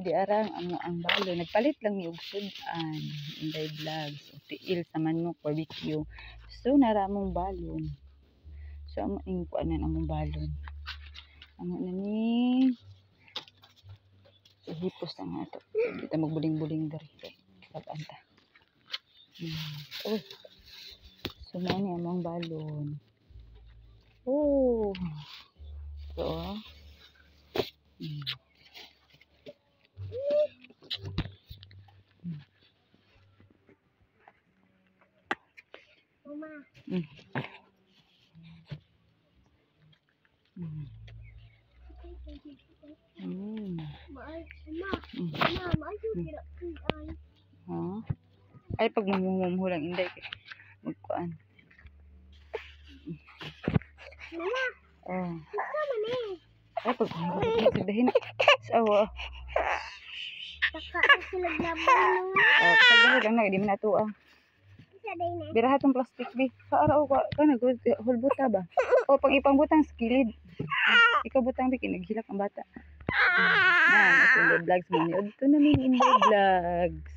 Diarang ang balon. Nagpalit lang mi og sud-an. Inday Vlogs. O tiil sa manok, barbecue. So nara among balon. So amo ning kuanan among balon. Amo na ni hipos na nga ato. Di ta magbuling-buling diri kay sab-an ta. Uy. So mao ni among balon. Oh. So. Mama. Ma, ma, ma, maayo gira ay. Ha? Ay, pag mamumumho lang, Inday, kay magkuan. Mama, Oh. ikaw man eh. Ay, pag dahina. Sa awa. Taka na sila laban no. Oh, pag lang na di man ato ah. Isa day na. Biraha tong plastic bi. Kaara o ka kana good hulbuta ba? O pag ipangbutang sa kilid. Ikaw butang bi kay naghilak ang bata. Na, mas Inday Vlogs mo ni. Udto na mi ni Inday Vlogs.